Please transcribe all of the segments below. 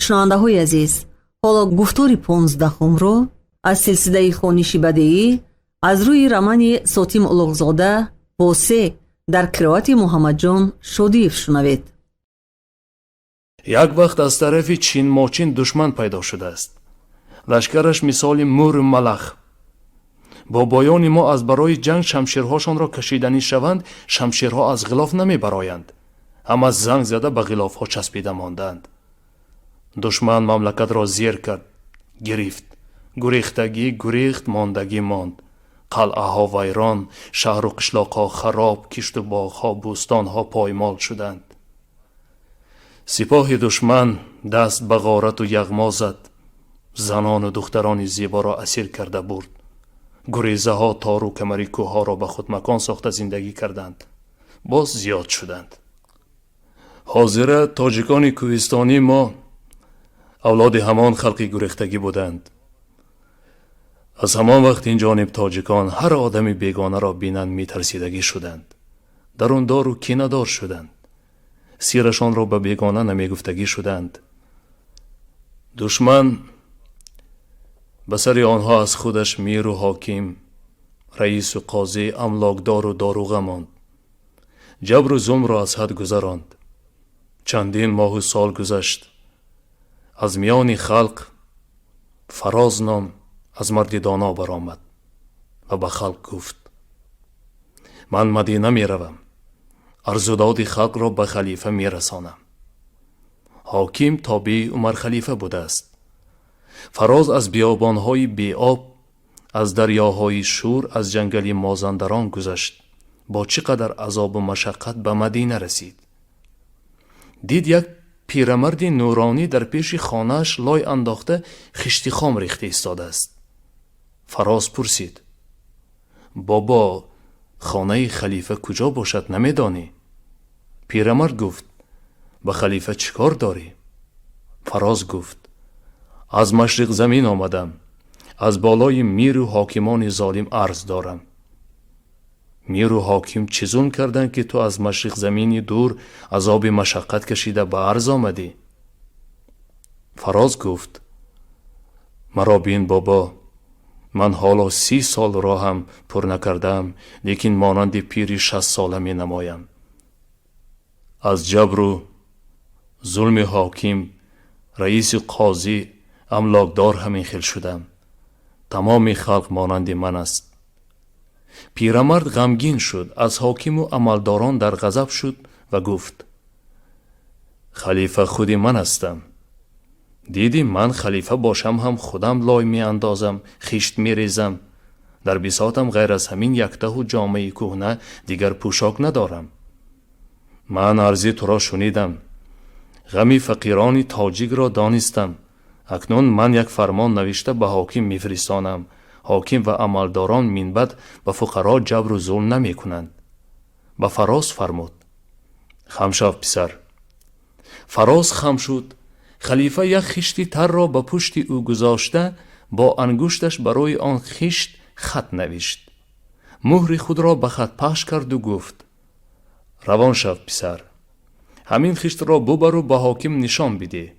Шунавандаҳои азиз, ҳоло гуфтори 15-умро аз силсилаи хониши бадеӣ аз рӯи романи Сотим Улуғзода «Восе» дар қироати Муҳаммадҷон Шодиев шунавед. Як вақт аз тарафи Чинмочин душман пайдо шудааст. Лашкараш мисоли мӯру малах. Бобоёни мо аз барои ҷанг шамширҳошонро кашиданӣ шаванд, шамширҳо аз ғилоф намебароянд, ҳама занг зада ба ғилофҳо часпида мондаанд. Душман мамлакатро зер кард, гирифт, гурехтагӣ гурехт, мондагӣ монд. Қалъаҳо вайрон, шаҳру қишлоқҳо хароб, кишту боғҳо, бӯстонҳо поймол шуданд. Сипоҳи душман даст ба ғорату яғмо зад, занону духтарони зеборо асир карда бурд. Гурезаҳо тору камари кӯҳҳоро ба худ макон сохта зиндагӣ карданд, боз зиёд шуданд. Ҳозира тоҷикони кӯҳистонии мо авлоди ҳамон халқи гурехтагӣ буданд. Аз ҳамон вақт ин ҷониб тоҷикон ҳар одами бегонаро бинанд, метарсидагӣ шуданд, дарундору кинадор шуданд, сирашонро ба бегона намегуфтагӣ шуданд. Душман ба сари онҳо аз худаш миру ҳоким, раису қозӣ, амлокдору доруға монд, ҷабру зулмро аз ҳад гузаронд. Чандин моҳу сол гузашт. Аз миёни халқ Фароз ном аз марди доно баромад ва ба халқ гуфт: «Ман Мадина меравам, арзудоди халқро ба халифа мерасонам». Ҳоким тобеи Умар халифа будааст. Фароз аз биёбонҳои беоб, аз дарёҳои шӯр, аз ҷангали Мозандарон гузашт. Бо чӣ қадар азобу машаққат ба Мадина расид. Дид, як пирамарди нуронӣ дар пеши хонааш лой андохта, хишти хом рехта истодааст. Фароз пурсид: «Бобо, хонаи халифа куҷо бошад, намедонӣ?» Пирамард гуфт: «Ба халифа чӣ кор дорӣ?» Фароз гуфт: «Аз Машриқзамин омадам, аз болои миру ҳокимони золим арз дорам». «Миру ҳоким чӣ зулм карданд, ки ту аз Машриқзамини дур азоби машаққат кашида ба арз омадӣ?» Фароз гуфт: «Маро бин, бобо, ман ҳоло 30 сол роҳам пур накардаам, лекин монанди пири 60-сола менамоям. Аз ҷабру зулми ҳоким, раиси, қозӣ, амлокдор ҳамин хел шудам. Тамоми халқ монанди ман аст». Пирамард ғамгин шуд, аз ҳокиму амалдорон дар ғазаб шуд ва гуфт: «Халифа худи ман ҳастам. Дидӣ, ман халифа бошам ҳам худам лой меандозам, хишт мерезам. Дар бисотам ғайр аз ҳамин яктаҳу ҷомаи кӯҳна дигар пӯшок надорам. Ман арзи туро шунидам, ғами фақирони тоҷикро донистам. Акнун ман як фармон навишта ба ҳоким мефиристонам. Ҳоким ва амалдорон минбаъд ба фуқаро ҷабру зулм намекунанд». Ба Фароз фармуд: «Хам шав, писар». Фароз хам шуд. Халифа як хишти тарро ба пушти ӯ гузошта, бо ангушташ барои он хишт хат навишт, муҳри худро ба хат пахш карду гуфт: «Равон шав, писар, ҳамин хиштро бубару ба ҳоким нишон бидеҳ».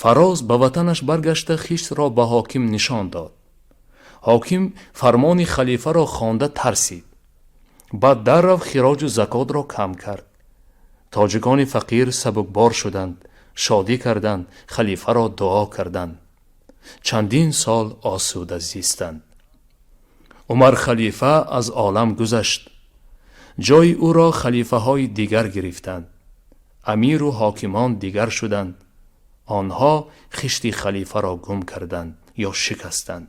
Фароз ба ватанаш баргашта, хиштро ба ҳоким нишон дод. Ҳоким фармони халифаро хонда тарсид. Баъд даррав хироҷу закотро кам кард. Тоҷикони фақир сабукбор шуданд, шодӣ карданд, халифаро дуо карданд, чандин сол осуда зистанд. Умар халифа аз олам гузашт. Ҷои ӯро халифаҳои дигар гирифтанд. Амиру ҳокимон дигар шуданд. Онҳо хишти халифаро гум карданд ё шикастанд,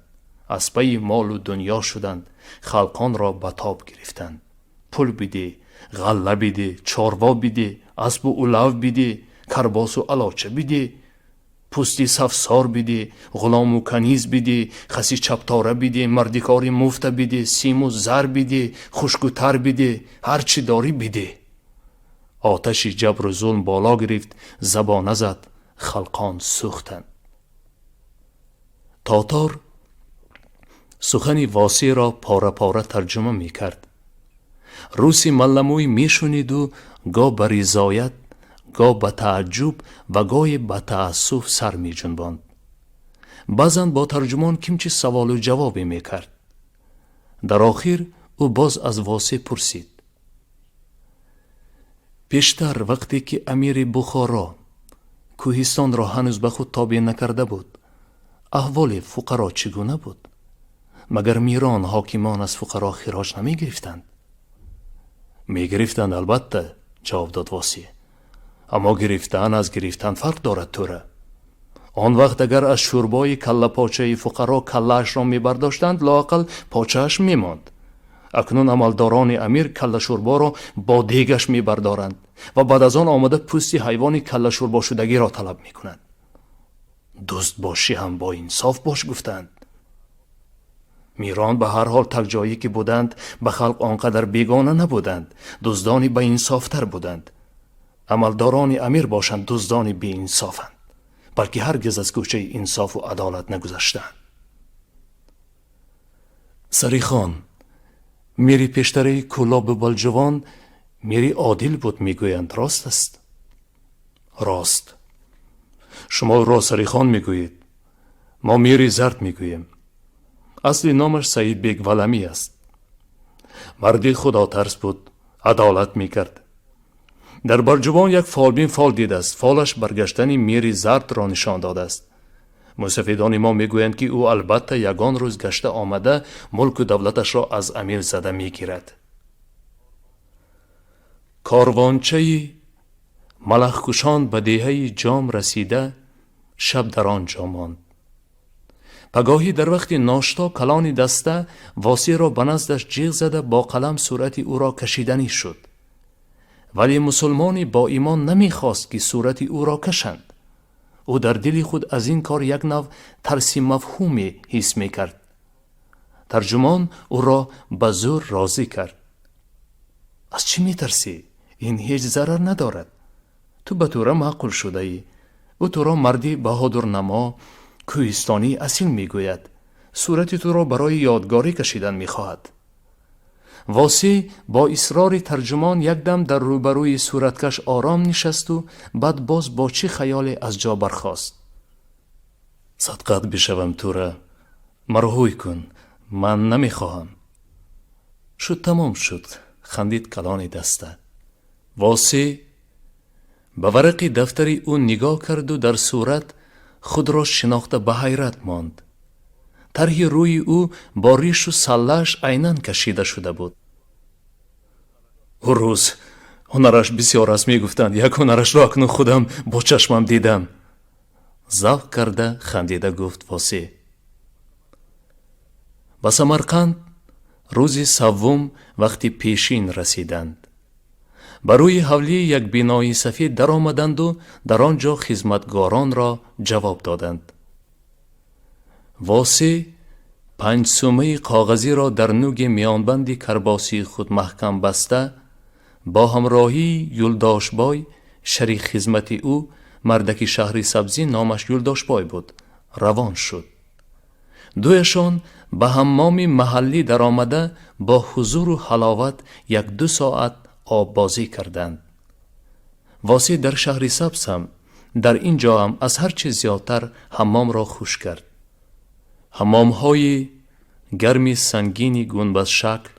аз пайи молу дунё шуданд, халқонро ба тоб гирифтанд. Пул бидеҳ, ғалла бидеҳ, чорво бидеҳ, асбу улав бидеҳ, карбосу алоча бидеҳ, пӯсти сафсор бидеҳ, ғулому каниз бидеҳ, хаси чаптора бидеҳ, мардикори муфта бидеҳ, симу зар бидеҳ, хушку тар бидеҳ, ҳар чӣ дорӣ бидеҳ. Оташи ҷабру зулм боло гирифт, забона зад, халқон сӯхтанд. Тотор сухани Восеъро пора-пора тарҷума мекард. Руси малламӯй мешуниду гоҳ ба ризоят, Гоҳ ба тааҷҷуб ва гоҳе ба таассуф сар меҷунбонд. Баъзан бо тарҷумон кимчи саволу ҷавобе мекард. Дар охир ӯ боз аз Восеъ пурсид: пештар, вақте ки амири Бухоро кӯҳистонро ҳанӯз ба худ тобеъ накарда буд, аҳволи фуқаро чӣ гуна буд? Магар мирон, ҳокимон аз фуқаро хироҷ намегирифтанд? Мегирифтанд, албатта, ҷавоб дод Восеъ. Аммо гирифтан аз гирифтан фарқ дорад, тӯра. Он вақт агар аз шӯрбои каллапочаи фуқаро каллаашро мебардоштанд, лоақал почааш мемонд. Акнун амалдорони амир каллашӯрборо бо дегаш мебардоранд ва баъд аз он омада пӯсти ҳайвони каллашӯрбошудагиро талаб мекунанд. Дузд бошӣ ҳам бо инсоф бош, гуфтанд. Мирон ба ҳар ҳол такҷоӣ ки буданд, ба халқ он қадар бегона набуданд, дуздони баинсофтар буданд. Амалдорони амир бошанд, дуздони беинсофанд, балки ҳаргиз аз кӯчаи инсофу адолат нагузаштаанд. Сарихон, мири пештараи Кӯлобу Балҷувон, мири одил буд, мегӯянд, рост аст? Рост. Шумо ӯро Сарихон мегӯед, мо мири Зард мегӯем. Асли номаш Саидбек Валамӣ аст. Марди худотарс буд, адолат мекард. Дар Балҷувон як фолбин фол дидааст. Фолаш баргаштани мири Зардро нишон додааст. Мусафидони мо мегӯянд, ки ӯ албатта ягон рӯз гашта омада, мулку давлаташро аз амир зада мегирад. Корвончаи малахкушон ба деҳаи Ҷом расида, шаб дар он ҷо монд. Пагоҳӣ дар вақти ношто калони даста Восеъро ба наздаш ҷиғ зада, бо қалам сурати ӯро кашиданӣ шуд. Вале мусулмони боимон намехост, ки сурати ӯро кашанд. Ӯ дар дили худ аз ин кор як нав тарси мафҳуме ҳис мекард. Тарҷумон ӯро ба зӯр розӣ кард. Аз чӣ метарсӣ? Ин ҳеҷ зарар надорад. Ту ба Тӯра маъқул шудаӣ. Ӯ туро марди баҳодурнамо, кӯҳистонии асил мегӯяд. Сурати туро барои ёдгорӣ кашидан мехоҳад. Восеъ бо исрори тарҷумон якдам дар рӯбарӯи сураткаш ором нишасту баъд боз бо чӣ хаёле аз ҷо бархост. Садқат бишавам, Тӯра, маро ҳуй кун, ман намехоҳам. Шуд, тамом шуд, хандид калони даста. Восеъ ба варақи дафтари ӯ нигоҳ карду дар сурат худро шинохта ба ҳайрат монд. Тарҳи рӯи ӯ бо ришу саллааш айнан кашида шуда буд. Ӯ рӯз ҳунараш бисёр аст мегуфтанд, як ҳунарашро акнун худам бо чашмам дидам. Завқ карда хандида гуфт Восеъ. Ба Самарқанд рӯзи саввум вақти пешин расиданд. Ба рӯи ҳавлии як бинои сафед даромаданду дар он ҷо хизматгоронро ҷавоб доданд. Восеъ 5 сумаи коғазиро дар нуги миёнбанди карбосии худ маҳкам баста, бо ҳамроҳии Юлдошбой, шарик хизмати ӯ, мардаки шаҳри Сабзӣ, номаш Юлдошбой буд, равон шуд. Дуяшон ба ҳаммоми маҳаллӣ даромада, бо ҳузуру ҳаловат як-ду соат оббозӣ карданд. Восеъ дар шаҳри Сабз ҳам, дар ин ҷо ҳам аз ҳар чиз зиёдтар ҳаммомро хуш кард. Ҳаммомҳои гарми сангини гунбазшакл,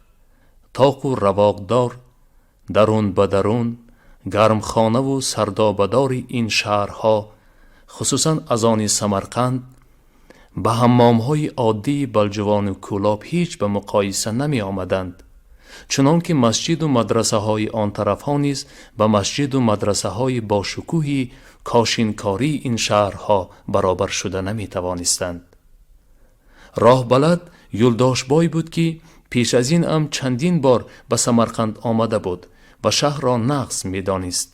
тоқу равоқдор, дарун ба дарун, гармхонаву сардобадори ин шаҳрҳо, хусусан аз они Самарқанд, ба ҳаммомҳои оддии Балҷувану Кӯлоб ҳеҷ ба муқоиса намеомаданд. Чунон ки масҷиду мадрасаҳои он тарафҳо низ ба масҷиду мадрасаҳои бошукӯҳи кошинкории ин шаҳрҳо баробар шуда наметавонистанд. Роҳбалад Юлдошбой буд, ки пеш аз ин ам чандин бор ба Самарқанд омада буд ва шаҳрро нағз медонист.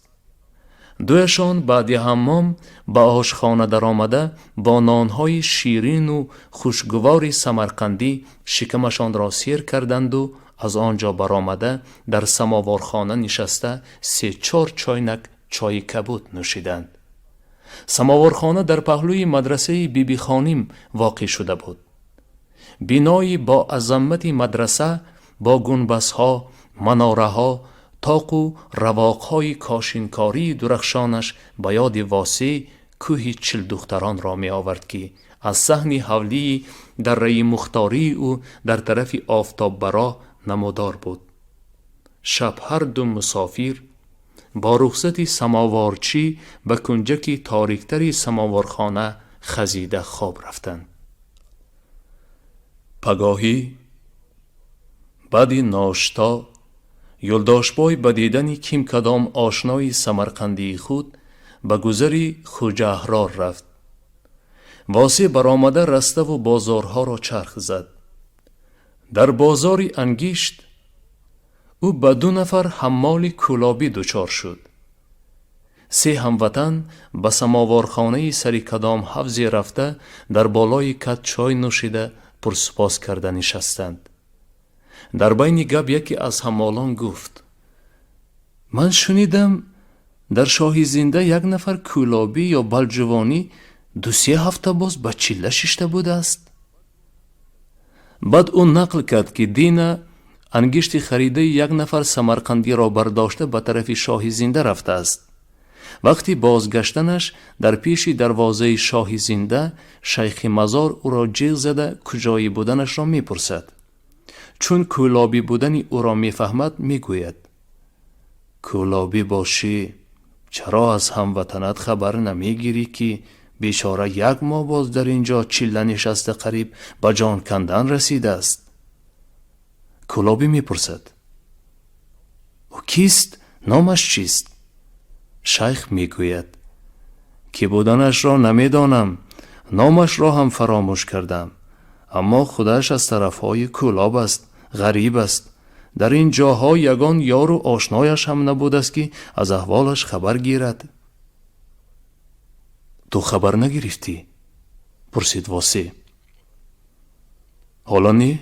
Дуяшон баъди ҳаммом ба ошхона даромада, бо нонҳои ширину хушгувори самарқандӣ шикамашонро сер карданду аз он ҷо баромада, дар самоворхона нишаста, се-чор чойнак чойи кабуд нӯшиданд. Самоворхона дар паҳлӯи мадрасаи Бибихоним воқеъ шуда буд. Бинои бо азамати мадраса бо гунбазҳо, манораҳо, Тоқу равоқҳои кошинкории дурахшонаш ба ёди Восеъ кӯҳи Чилдухтаронро меовард, ки аз саҳни ҳавлии дарраи мухтории ӯ дар тарафи Офтоббароҳ намудор буд. Шаб ҳар ду мусофир бо рухсати самоворчӣ ба кунҷаки ториктари самоворхона хазида хоб рафтанд. Пагоҳӣ баъди ношто Юлдошбой ба дидани ким кадом ошнои самарқандии худ ба гузари Хуҷаҳрор рафт. Восеъ баромада раставу бозорҳоро чарх зад. Дар бозори ангишт ӯ ба ду нафар ҳаммоли кӯлобӣ дучор шуд. Се ҳамватан ба самоворхонаи сари кадом ҳавзе рафта, дар болои кат чой нӯшида, пурсупос карда нишастанд. Дар байни гап яке аз ҳаммолон гуфт: «Ман шунидам, дар Шоҳи Зинда як нафар кӯлобӣ ё балҷувонӣ 2-се ҳафта боз ба чилла шишта будааст». Баъд ӯ нақл кард, ки дина ангишти харидаи як нафар самарқандиро бардошта ба тарафи Шоҳи Зинда рафтааст. Вақти бозгаштанаш дар пеши дарвозаи Шоҳи Зинда шайхи мазор ӯро ҷиғ зада куҷоӣ буданашро мепурсад. Чун кӯлобӣ будани ӯро мефаҳмад, мегӯяд: «Кӯлобӣ бошӣ, чаро аз ҳамватанат хабар намегирӣ, ки бечора як моҳ боз дар ин ҷо чилла нишаста, қариб ба ҷон кандан расидааст?» Кӯлобӣ мепурсад: «Ӯ кист, номаш чист?» Шайх мегӯяд: «Ки буданашро намедонам, номашро ҳам фаромӯш кардам, аммо худаш аз тарафҳои Кӯлоб аст, ғариб аст. Дар ин ҷоҳо ягон ёру ошнояш ҳам набудааст, ки аз аҳволаш хабар гирад». «Ту хабар нагирифтӣ?» — пурсид Восеъ. «Ҳоло не.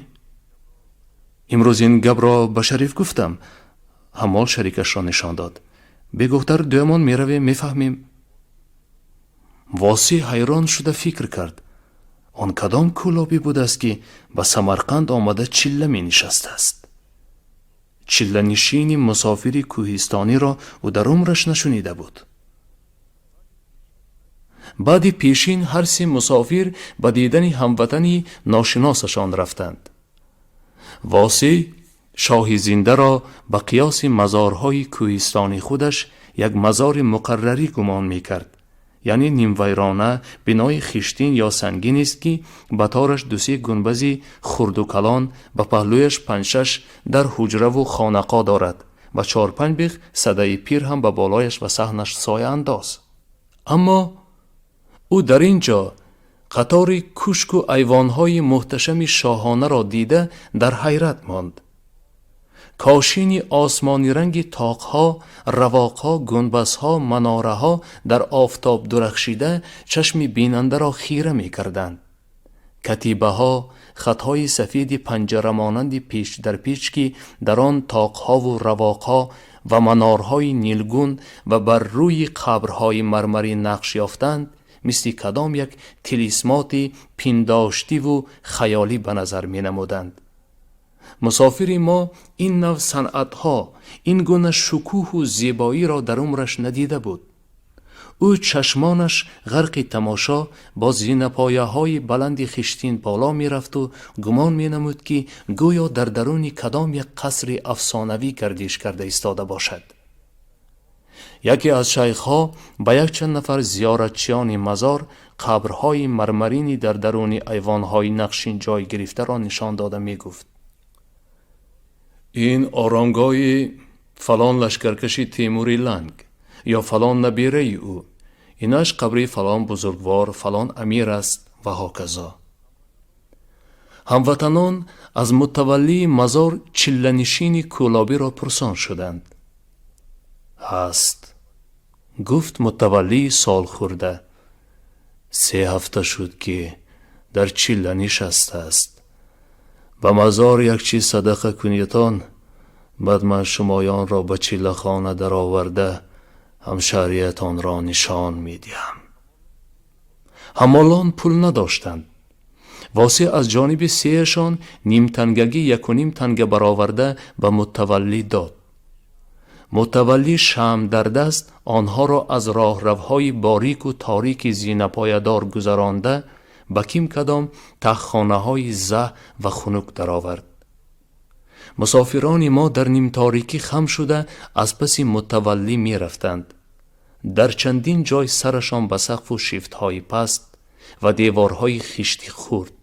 Имрӯз ин гапро ба Шариф гуфтам». Ҳаммол шарикашро нишон дод. «Бегуфтар дуямон меравем, мефаҳмем». Восеъ ҳайрон шуда фикр кард: он кадом кӯлобӣ будааст, ки ба Самарқанд омада чилла менишастааст? Чилланишини мусофири кӯҳистониро ӯ дар умраш нашунида буд. Баъди пешин ҳар се мусофир ба дидани ҳамватани ношиносашон рафтанд. Восеъ Шоҳи Зиндаро ба қиёси мазорҳои кӯҳистони худаш як мазори муқаррарӣ гумон мекард, яъне нимвайрона бинои хиштин ё сангинест, ки ба тораш дусе гунбази хурду калон, ба паҳлӯяш панҷшаш дар ҳуҷраву хонақо дорад ва чорпанҷ бех садаи пир ҳам ба болояш ва саҳнаш сояандоз. Аммо ӯ дар ин ҷо қатори кушку айвонҳои муҳташами шоҳонаро дида дар ҳайрат монд. Кошини осмониранги тоқҳо, равоқҳо, гунбазҳо, манораҳо дар офтоб дурахшида чашми бинандаро хира мекарданд. Катибаҳо, хатҳои сафеди панҷарамонанди печ дар печ, ки дар он тоқҳову равоқҳо ва манорҳои нилгун ва бар рӯи қабрҳои мармарӣ нақш ёфтанд, мисли кадом як тилисмоти пиндоштиву хаёлӣ ба назар менамуданд. Мусофири мо ин нав санъатҳо, ин гуна шукӯҳу зебоиро дар умраш надида буд. Ӯ чашмонаш ғарқи тамошо бо зинапояҳои баланди хиштин боло мерафту гумон менамуд, ки гӯё дар даруни кадом як қасри афсонавӣ гардиш карда истода бошад. Яке аз шайхҳо ба якчанд нафар зиёратчиёни мазор қабрҳои мармарини дар даруни айвонҳои нақшин ҷой гирифтаро нишон дода мегуфт: «Ин оромгоҳи фалон лашкаркаши Темури Ланг ё фалон набираи ӯ, инаш қабри фалон бузургвор, фалон амир аст ва ҳоказо». Ҳамватанон аз мутаваллии мазор чилланишини кӯлобиро пурсон шуданд. «Ҳаст», — гуфт мутаваллии солхӯрда, «3 ҳафта шуд, ки дар чилла нишастааст. Ба мазор як чиз садақа кунедтон, баъд ман шумоёнро ба чиллахона дароварда ҳамшаҳриятонро нишон медиҳам». Ҳамолон пул надоштанд. Восеъ аз ҷониби сеяшон нимтангагӣ 1.5 танга бароварда ба мутаваллӣ дод. Мутаваллӣ шамъ дар даст онҳоро аз роҳравҳои борику торики зинапоядор гузаронда ба ким кадом таҳхонаҳои заҳ ва хунук даровард. Мусофирони мо дар нимторикӣ хам шуда аз паси мутаваллӣ мерафтанд. Дар чандин ҷой сарашон ба сақфу шифтҳои паст ва деворҳои хиштӣ хӯрд.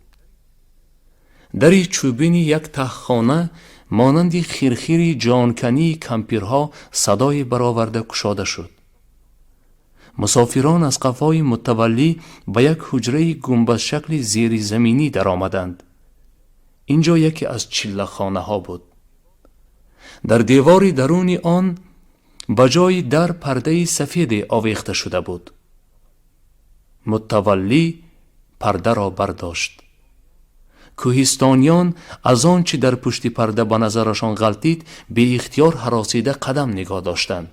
Дари чӯбини як таҳхона монанди хирхири ҷонкании кампирҳо садое бароварда кушода шуд. Мусофирон аз қафои мутаваллӣ ба як ҳуҷраи гумбазшакли зеризаминӣ даромаданд. Ин ҷо яке аз чиллахонаҳо буд. Дар девори даруни он ба ҷои дар пардаи сафеде овехта шуда буд. Мутаваллӣ пардаро бардошт. Кӯҳистониён аз он чӣ дар пушти парда ба назарашон ғалтид, беихтиёр ҳаросида қадам нигоҳ доштанд.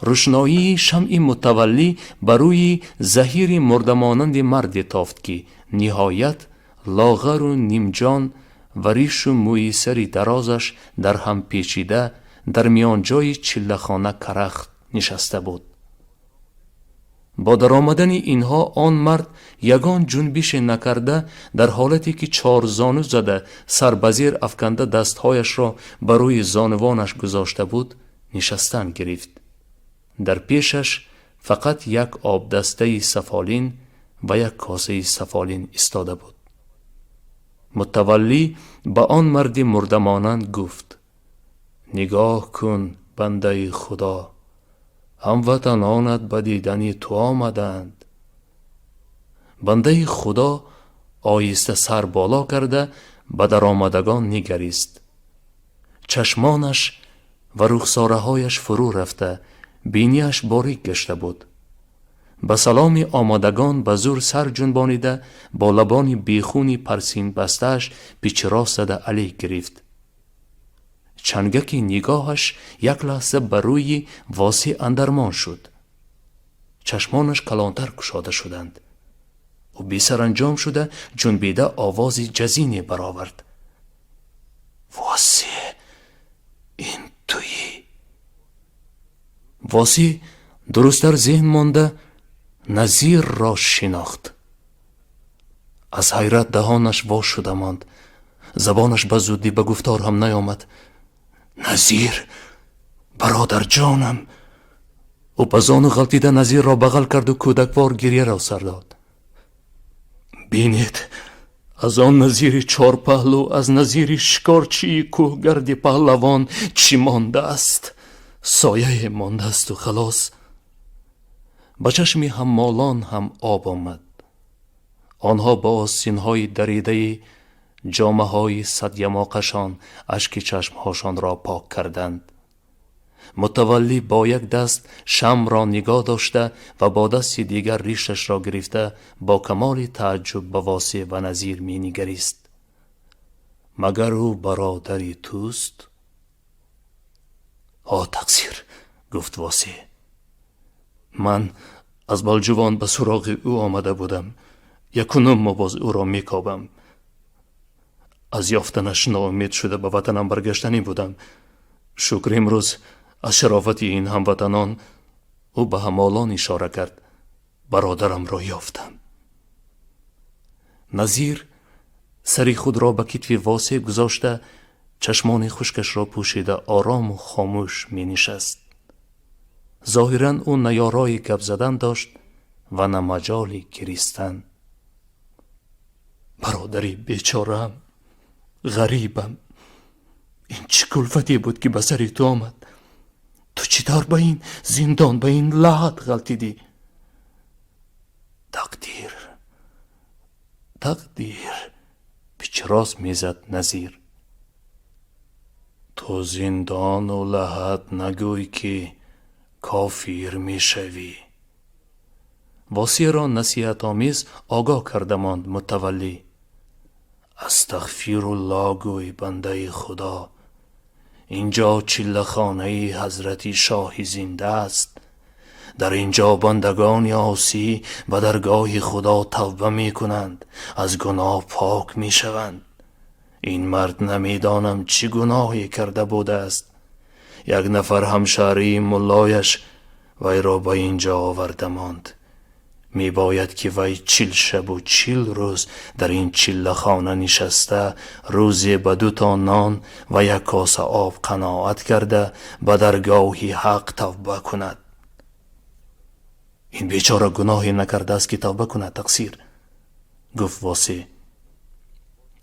Рӯшноии шамъи мутаваллӣ ба рӯи заҳири мурдамонанди марде тофт, ки ниҳоят лоғару нимҷон ва ришу мӯи сари дарозаш дар ҳам печида дар миёнҷои чиллахона карахт нишаста буд. Бо даромадани инҳо он мард ягон ҷунбише накарда, дар ҳолате ки чорзону зада, сар ба зер афканда, дастҳояшро ба рӯи зонувонаш гузошта буд, нишастан гирифт. Дар пешаш фақат як обдастаи сафолин ва як косаи сафолин истода буд. Мутаваллӣ ба он марди мурдамонанд гуфт: «Нигоҳ кун, бандаи Худо, ҳамватанонат ба дидани ту омаданд». Бандаи Худо оҳиста сар боло карда ба даромадагон нигарист. Чашмонаш ва рухсораҳояш фурӯ рафта, бинияш борик гашта буд. Ба саломи омодагон ба зӯр сар ҷунбонида, бо лабони бехуни парсинбастааш пичирост зада алейк гирифт. Чангаки нигоҳаш як лаҳза ба рӯи Восеъ андармон шуд. Чашмонаш калонтар кушода шуданд. Ӯ бесаранҷом шуда ҷунбида овози ҷазине баровард: «Восеъ, ин туӣ?» Восеъ дурусттар зеҳн монда Назирро шинохт. Аз ҳайрат даҳонаш во шуда монд, забонаш ба зудӣ ба гуфтор ҳам наёмад. «Назир, бародарҷонам!» Ӯ ба зону ғалтида Назирро бағал карду кӯдаквор гирьяро сар дод. «Бинед, аз он Назири чорпаҳлӯ, аз Назири шикорчии кӯҳгарди паҳлавон чӣ мондааст? Сояе мондаасту халос». Ба чашми ҳаммолон ҳам об омад. Онҳо бо остинҳои даридаи ҷомаҳои садямоқашон ашки чашмҳошонро пок карданд. Мутаваллӣ бо як даст шамъро нигоҳ дошта ва бо дасти дигар ришашро гирифта, бо камоли тааҷҷуб ба Восеъ ва Назир менигарист. «Магар ӯ бародари туст?» «О, тақсир», гуфт Восеъ, «ман аз Балҷувон ба суроғи ӯ омада будам. Якунум мо боз ӯро мекобам. Аз ёфтанаш ноумед шуда ба ватанам баргаштанӣ будам. Шукр, имрӯз аз шарофати ин ҳамватанон, ӯ ба ҳамолон ишора кард, бародарамро ёфтам». Назир сари худро ба китфи Восеъ гузошта, чашмони хушкашро пӯшида, орому хомӯш менишаст. Зоҳиран ӯ на ёрои гап задан дошт ва на маҷоли гиристан. «Бародари бечораам, ғарибам, ин чӣ кулфате буд, ки ба сари ту омад? Ту чӣ тавр ба ин зиндон, ба ин лаҳд ғалтидӣ?» «Тақдир, тақдир», пичрост мезад Назир. «Ту зиндону лаҳд нагӯй, ки кофир мешавӣ», Восеъро насиҳатомез огоҳ карда монд мутаваллӣ. «Астағфирулло гӯй, бандаи Худо. Инҷо чиллахонаи ҳазрати шоҳи зинда аст. Дар ин ҷо бандагони осӣ ба даргоҳи Худо тавба мекунанд, аз гуноҳ пок мешаванд. Ин мард намедонам чӣ гуноҳе карда будааст. Як нафар ҳамшаҳрии муллояш вайро ба ин ҷо оварда монд. Мебояд ки вай 40 шабу 40 рӯз дар ин чиллахона нишаста, рӯзе ба 2 то нон ва як коса об қаноат карда, ба даргоҳи ҳақ тавба кунад. Ин бечора гуноҳе накардааст ки тавба кунад, тақсир, гуфт Восеъ.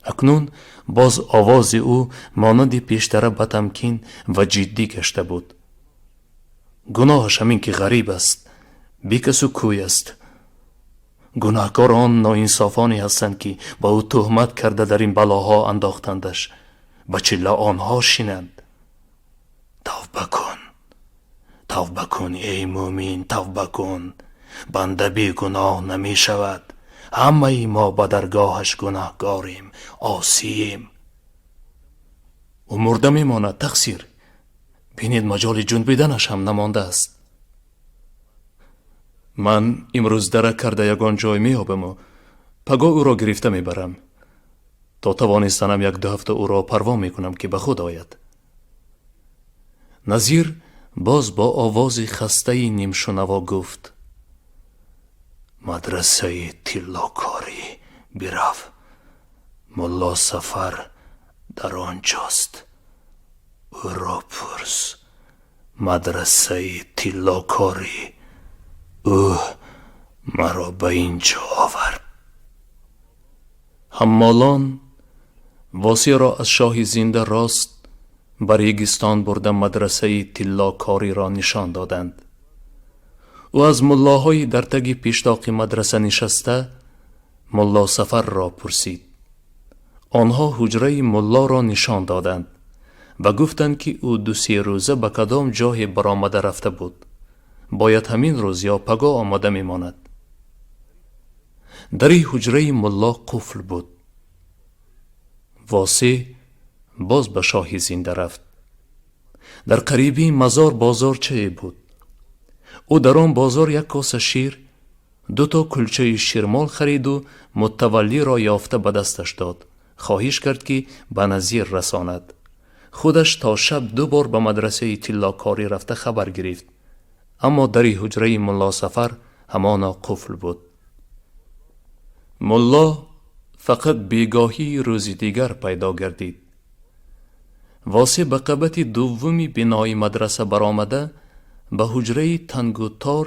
Акнун боз овози ӯ монанди пештара ба тамкин ва ҷиддӣ гашта буд. Гуноҳаш ҳамин ки ғариб аст, бекасу кӯй аст. Гунаҳкор он ноинсофоне ҳастанд, ки ба ӯ туҳмат карда дар ин балоҳо андохтандаш, ба чилла онҳо шинанд. Тавба кун, тавба кун, эй мӯмин, тавба кун. Банда бегуноҳ намешавад. Ҳамаи мо ба даргоҳаш гунаҳкорем, осием. Ӯ мурда мемонад, тақсир. Бинед, маҷоли ҷунбиданаш ҳам намондааст. Ман имрӯз дарак карда ягон ҷой меёбаму пагоҳ ӯро гирифта мебарам. То тавонистанам 1-2 ҳафта ӯро парво мекунам, ки ба худ ояд. Назир боз бо овози хастаи нимшунаво гуфт: мадрасаи тиллокорӣ бирав, мулло Сафар дар он ҷост, ӯро пурс. Мадрасаи тиллокорӣ, ӯ маро ба ин ҷо овард. Ҳаммолон Восеъро аз шоҳи зинда рост ба регистон бурда мадрасаи тиллокориро нишон доданд. Ӯ аз муллоҳои дар таги пештоқи мадраса нишаста мулло Сафарро пурсид. Онҳо ҳуҷраи муллоро нишон доданд ва гуфтанд, ки ӯ 2-3 рӯза ба кадом ҷоҳе баромада рафта буд. Бояд ҳамин рӯз ё пагоҳ омода мемонад. Дари ҳуҷраи мулло қуфл буд. Восеъ боз ба шоҳи зинда рафт. Дар қарибии мазор бозорчае буд. Ӯ дар он бозор як коса шир, 2 то кулчаи ширмол хариду мутаваллиро ёфта ба дасташ дод. Хоҳиш кард, ки ба Назир расонад. Худаш то шаб 2 бор ба мадрасаи тиллокорӣ рафта хабар гирифт, аммо дари ҳуҷраи мулло Сафар ҳамоно қуфл буд. Мулло фақат бегоҳии рӯзи дигар пайдо гардид. Восеъ ба қабати дуввуми бинои мадраса баромада ба ҳуҷраи тангу тор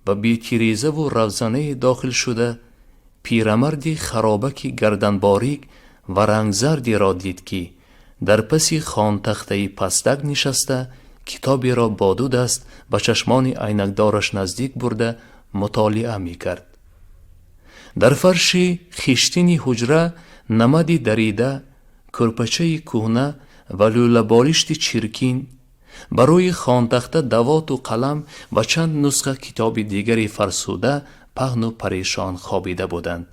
ва бетирезаву равзанае дохил шуда, пирамарди харобаки гарданборик ва рангзардеро дид, ки дар паси хонтахтаи пастак нишаста, китоберо бо 2 даст ба чашмони айнакдораш наздик бурда мутолиа мекард. Дар фарши хиштини ҳуҷра намади дарида, кӯрпачаи кӯҳна ва лӯлаболишти чиркин, барои хонтахта давоту қалам ва чанд нусха китоби дигари фарсуда паҳну парешон хобида буданд.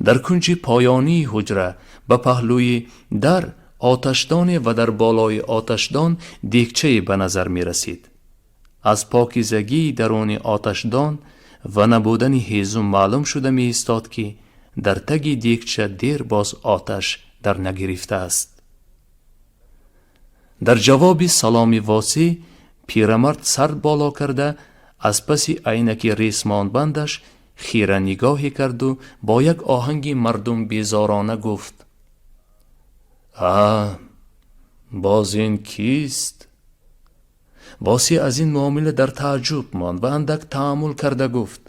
Дар кунҷи поёнии ҳуҷра ба паҳлӯи дар оташдоне ва дар болои оташдон дегчае ба назар мерасид. Аз покизагии даруни оташдон ва набудани ҳезум маълум шуда меистод, ки дар таги дегча дер боз оташ дар нагирифтааст. Дар ҷавоби саломи Восеъ пирамард сар боло карда аз паси айнаки ресмонбандаш хира нигоҳе карду бо як оҳанги мардумбезорона гуфт: а, боз ин кист? Восеъ аз ин муомила дар тааҷҷуб монд ва андак таъаммул карда гуфт: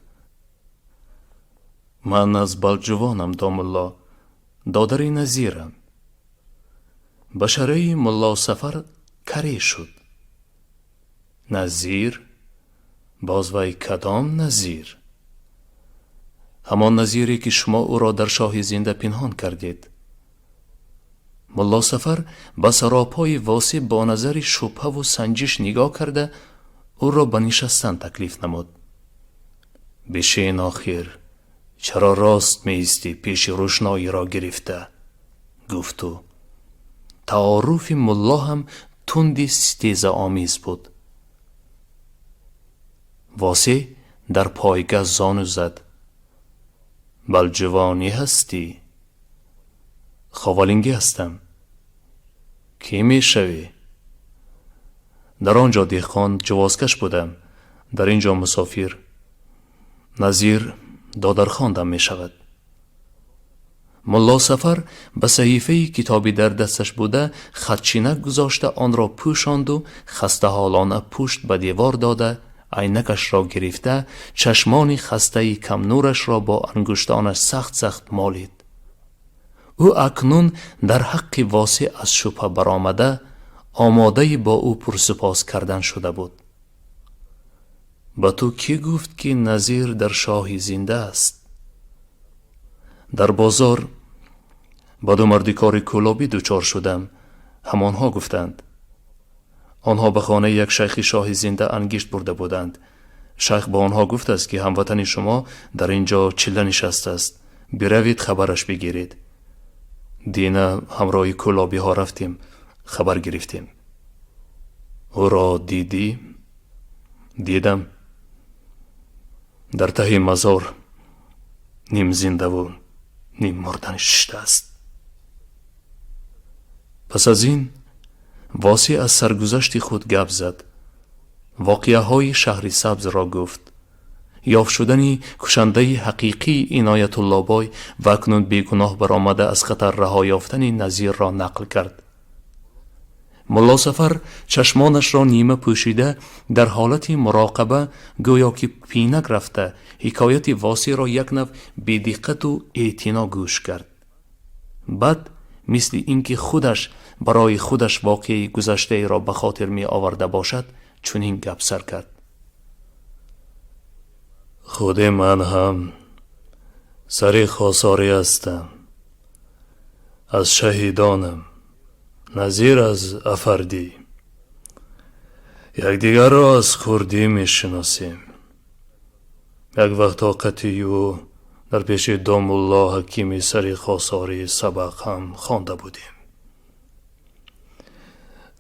ман аз Балҷувонам, домулло, додари Назирам. Башараи мулло Сафар каре шуд. Назир? Боз вай кадом Назир? Ҳамон Назире, ки шумо ӯро дар шоҳи зинда пинҳон кардед. Мулло Сафар ба саропои Восеъ бо назари шубҳаву санҷиш нигоҳ карда ӯро ба нишастан таклиф намуд. Бишин охир, чаро рост меистӣ пеши рӯшноиро гирифта? Гуфт ӯ. Таоруфи мулло ҳам тунди ситезаомез буд. Восеъ дар пойгаҳ зону зад. Балҷувонӣ ҳастӣ? Ховалингӣ ҳастам. Кӣ мешавӣ? Дар он ҷо деҳқон ҷувозкаш будам, дар ин ҷо мусофир. Назир додархондам мешавад. Мулло Сафар ба саҳифаи китоби дар дасташ буда хатчинак гузошта, онро пӯшонду хастаҳолона пушт ба девор дода, айнакашро гирифта, чашмони хастаи камнурашро бо ангуштонаш сахт-сахт молид. Ӯ акнун дар ҳаққи Восеъ аз шубҳа баромада, омодаи бо ӯ пурсупос кардан шуда буд. Ба ту кӣ гуфт, ки Назир дар Шоҳи Зинда аст? Дар бозор ба ду мардикори кӯлобӣ дучор шудам, ҳамонҳо гуфтанд. Онҳо ба хонаи як шайхи Шоҳи Зинда ангишт бурда буданд. Шайх ба онҳо гуфтааст, ки ҳамватани шумо дар ин ҷо чилла нишастааст, биравед, хабараш бигиред. Дина ҳамроҳи кӯлобиҳо рафтем, хабар гирифтем. Ӯро дидӣ? Дидам. Дар таҳи мазор ним зиндаву ним мурда нишистааст. Пас аз ин Восеъ аз саргузашти худ гап зад, воқеаҳои Шаҳри Сабзро гуфт, ёфт шудани кушандаи ҳақиқии Иноятуллобой ва акнун бегуноҳ баромада аз хатар раҳо ёфтани Назирро нақл кард. Мулло Сафар чашмонашро нима пӯшида, дар ҳолати муроқаба, гӯё ки пинак рафта, ҳикояти Восеъро як нав бедиққату эътино гӯш кард. Баъд мисли ин ки худаш барои худаш воқеаи гузаштаеро ба хотир меоварда бошад, чунин гап сар кард: Худи ман ҳам сари Хосорӣ ҳастам, аз шаҳидонам, Назир аз Афардӣ. Якдигарро аз хурдӣ мешиносем. Як вақт тоқатию дар пеши домулло Ҳакими сари Хосорӣ сабақ ҳам хонда будем.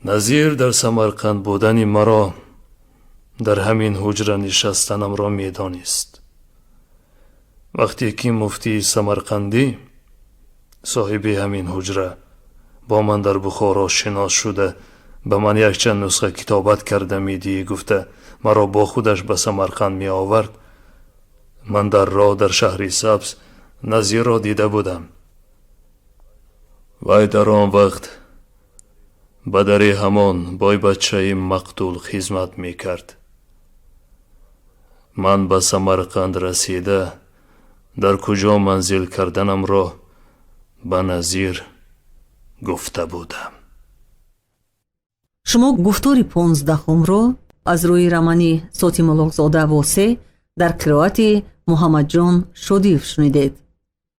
Назир дар Самарқанд будани маро, дар ҳамин ҳуҷра нишастанамро медонист. Вақте ки муфтии самарқандӣ, соҳиби ҳамин ҳуҷра, бо ман дар Бухоро шинос шуда, ба ман якчанд нусха китобат карда медиҳӣ гуфта, маро бо худаш ба Самарқанд меовард, ман дар роҳ дар Шаҳри Сабз Назирро дида будам. Вай дар он вақт ба дари ҳамон бойбачаи мақтул хизмат мекард. Ман ба Самарқанд расида, дар куҷо манзил карданамро ба Назир гуфта будам. Шумо гуфтори 15-умро аз рӯи романи Сотим Улуғзода «Восеъ» дар қироати Муҳаммадҷон Шодиев шунидед.